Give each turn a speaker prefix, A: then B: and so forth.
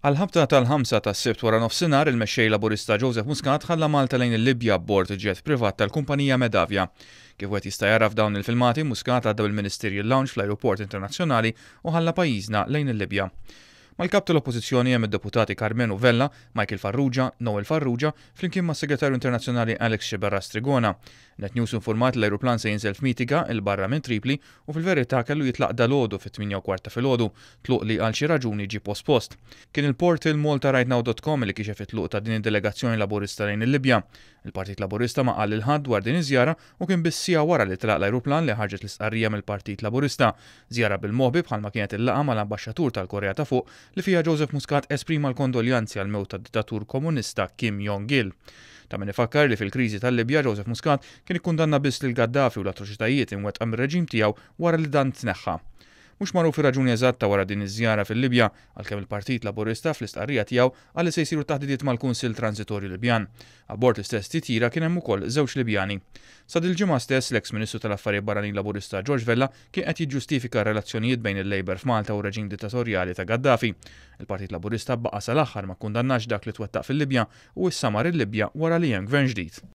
A: Għall-ħabta tal-ħamsa tas-Sibt waranofsinhar, il-Mexxej Laburista Joseph Muscat ħalla Malta lejn il-Libja abbord jet privat tal-kumpanija Medavia. Kif wieħed jista' jara f'dawn il-filmati, Muscat għadda bil-Ministerial Lounge fl-Ajruport Internazzjonali u ħalla pajjiżna lejn il-Libja. Mal-Kap tal-Oppożizzjoni hemm id-Deputati Karmenu Vella, Michael Farrugia, Noel Farrugia, flimkien mas-Segretarju Internazzjonali Alex Sciberras Trigona. Net News informat li l-ajruplan se jinżel f'Mitiga, 'il barra minn Tripli, u fil-verità kellu jitlaq dalgħodu fit-8:15 ta' filgħodu, tluq li għal xi raġuni ġie pospost. Kien il-portal maltarightnow.com li kixef it-tluq ta' din id-delegazzjoni Laburista lejn il-Libja. Il-Partit Laburista ma qal lil ħadd dwar din iż-żjara u kien biss siegħa wara li telaq l-ajruplan li ħarġet l-istqarrija mill-Partit Laburista. Żjara bil-moħbi bħalma kienet il-laqgħa mal-Ambaxxatur tal-Korea ta' Fuq li fiha Joseph Muscat esprima l-kondoljanzi għall-mewt tad-dittatur komunista Kim Jong-il. Ta' min ifakkar li fil-kriżi tal-Libja Joseph Muscat kien ikkundanna biss lil Gaddafi u l-atroċitajiet imwettqa mir-reġim tiegħu wara li dan tneħħa. Mhux magħruf ir-raġuni eżatta wara din iż-żjara fil-Libja, għalkemm il-Partit Laburista fl-istqarrija tiegħu qal li se jsiru taħdidiet mal-Kunsill Transitorju Libjan. Abbord l-istess titjira kien hemm ukoll żewġ Libjani. Sa dil-ġimgħa stess, l-eks Ministru tal-Affarijiet Barranin Laburista George Vella kien qed jiġġustifika r-relazzjonijiet bejn il-Labour f'Malta u r-reġim dittatorjali ta' Gaddafi. Il-Partit Laburista baqa' sal-aħħar ma kkundannax dak li twettaq fil-Libja u issa mar il-Libja wara li hemm gvern ġdid.